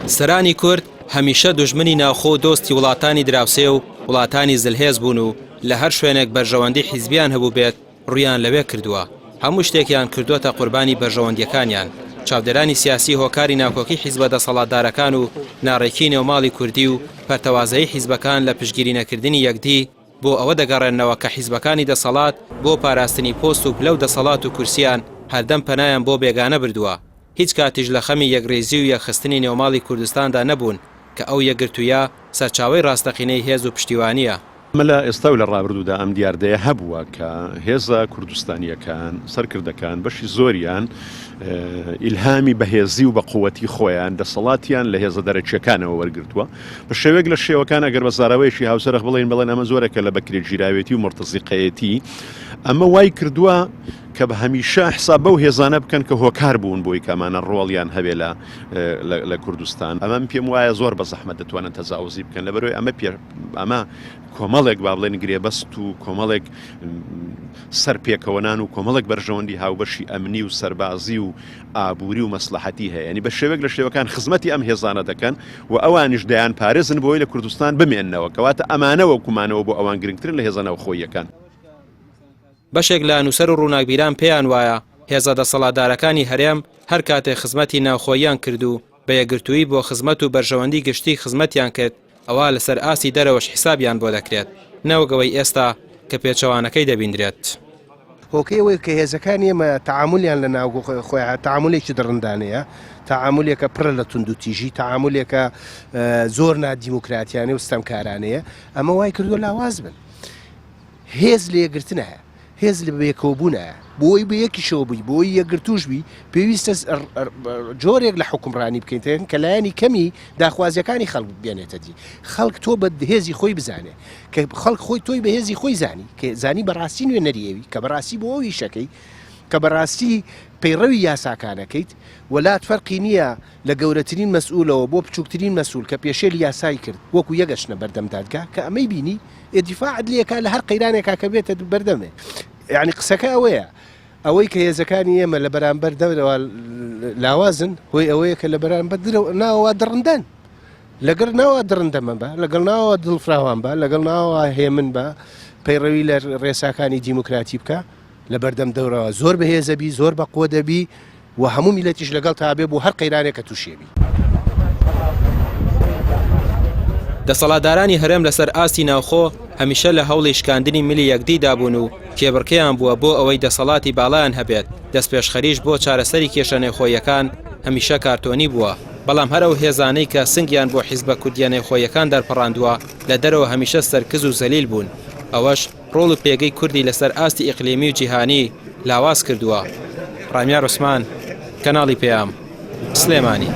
سەرانی کورد هەمیشە دوژمنی ناوخۆ و دۆستی وڵاتانی دراوسێ و وڵاتانی زلهێز بوون و لە هەر شوێنێک بەرژەوەندی حیزبیان هەبووبێت ڕوویان لەوێ کردووە، هەموو شتێکیان کردووەتە قوربانی بەرژەوەندییەکانیان. چاودێرانی سیاسی هۆکاری ناکۆکی حیزبە دەسەڵاتدارەکان و ناڕێکی نێوماڵی کوردی و پەرتەوازەیی حیزبەکان لە پشتگیری نەکردنی یەکدی بۆ ئەوە دەگەڕێننەوە کە حیزبەکانی دەسەڵات بۆ پاراستنی پۆست و پلە و دەسەڵات و کورسیان هەردەم پەنایان بۆ بێگانە بردووە هیچ کاتیش لە خەمی یەکڕیزی و یەکخستنی نێوماڵی کوردستاندا نەبوون کە ئەو یەکگرتوویە سەرچاوەی ڕاستەقینەی هێز و پشتیوانییە. ئەمە لە ئێستا و لە ڕابردوودا ئەم دیاردەیە هەبووە کە هێزە کوردستانییەکان، سەرکردەکان، بەشی زۆریان ئیلهامی بەهێزی و بە قووەتی خۆیان، دەسەڵاتیان لە هێزە دەرەکییەکانەوە وەرگرتووە. بە شێوەیەک لە شێوەکان ئەگەر بە زاراوەیەکی هاوچەرخ بڵێین، بڵێن ئەمە جۆرێکە لە بەکرێگیراوێتی و مورتەزیقەیەتی. ئەمە وای کردووە کە بە هەمیشە حساب بەو هێزانە بکەن کە هۆکار بوون بۆی کە ئەمانە ڕۆڵیان هەبێ لە لە کوردستان. ئەمە من پێم وایە زۆر بە زەحمەت دەتوانن تەجاوزی بکەن، لەبەرئەوەی ئەمە پێ ئەمە کۆمەڵێک با بڵێن گرێبەست و کۆمەڵێک سەر پێکەوەنان و کۆمەڵێک بەرژەوەندی هاوبەشی ئەمنی و سەربازی و ئابووری و مەسلحەتی هەیە ینی بە شێوەیەک لە شێوەکان خزمەتی ئەم هێزانە دەکەن و ئەوانیش دەیان پارێزن بۆی لە کوردستان بمێننەوە کەواتە ئەمانە وەکومانەوە بۆ ئەوان گرنگترن لە هێزە ناوخۆییەکان. بەشێک لە نووسەر و ڕووناکبیران پێیان وایە هێزە دەسەڵاتدارەکانی هەرێم هەر کاتێک خزمەتی ناوخۆییان کرد و بە یەکگرتوویی بۆ خزمەت و بەرژەوەندی گشتی خزمەتیان کرد ئەوا لەسەر ئاستی دەرەوەش حیسابیان بۆ دەکرێت نەوەک ئەوەی ئێستا کە پێچەوانەکەی دەبیندرێت. هۆکەی ئەوەی کە هێزەکانی ئێمە تەعامولیان لە ناو خۆیان تەعامولێکی دڕندانەیە، تەعامولێکە پڕە لە توندوتیژی، تەعامولێکە زۆر نادیموکراتیانە و ستەمکارانەیە، ئەمە وای کردووە لاواز بن. هێز لە یەکگرتنایە، هێز لە بەیەکەوەبوونایە، بۆ ئەوەی بە یەکیشەوە بی، بۆ ئەوەی یەکگرتووش بی، پێویستە جۆرێک لە حوکمڕانی بکەین کە لایەنی کەمی داخوازییەکانی خەڵک بێنێتە دی. خەڵک تۆ بە هێزی خۆی بزانێ، کە خەڵک خۆی تۆی بە هێزی خۆی زانی، کە زانی بەڕاستی نوێنەری ئەوی، کە بەڕاستی بۆ ئەو ئیشەکەی، کە بەڕاستی پەیڕەوی یاساکانەکەیت و لات فەرقی نییە لە گەورەترین مەسئولەوە بۆ بچووکترین مەسئول کە پێشێلی یاسای کرد وەکو یەک ئەچنە بەردەم دادگا، کە ئەمەی بینی ئێ دیفاعت لێ ئەکا لە هەر قەیرانێکا کە بێتە بەردەمێ. یانی قسەکە ئەوەیە ئەوەی کە هێزەکانی ئێمە لە بەرامبەر دەرەوە لاوازن هۆی ئەوەیە کە لە بەرامبەر ناوەوە دڕندەن. لەگەڵ ناوە دڕندە مەبە، لەگەڵ ناوە دڵفراوان بە، لەگەڵ ناوە هێمن بە، پەیڕەوی لە ڕێساکانی دیموکراتی بکە، لە بەردەم دەورەوە زۆر بەهێزە بی، زۆر بەقوە دەبی و هەموو میلەتیش لەگەڵ تا بێ بۆ هەر قەیرانێک کە تووشێ بی. دەسەڵاتدارانی هەرێم لەسەر ئاستی ناوخۆ هەمیشە لە هەوڵی شکاندنی ملی یەکدیدا بوون و کێبڕکێیان بووە بۆ ئەوەی دەسەڵاتی باڵایان هەبێت، دەستپێشخەریش بۆ چارەسەری کێشە نێوخۆییەکان هەمیشە کارتۆنی بووە، بەڵام هەر ئەو هێزانەی کە سنگیان بۆ حیزبە کوردییە نێوخۆییەکان دەرپەڕاندووە لە دەرەوە هەمیشە سەرکز و زەلیل بوون، ئەوەش ڕۆڵ و پێگەی کوردی لەسەر ئاستی ئیقلیمی و جیهانی لاواز کردووە. ڕامیار عوسمان، کەناڵی پەیام، سلێمانی.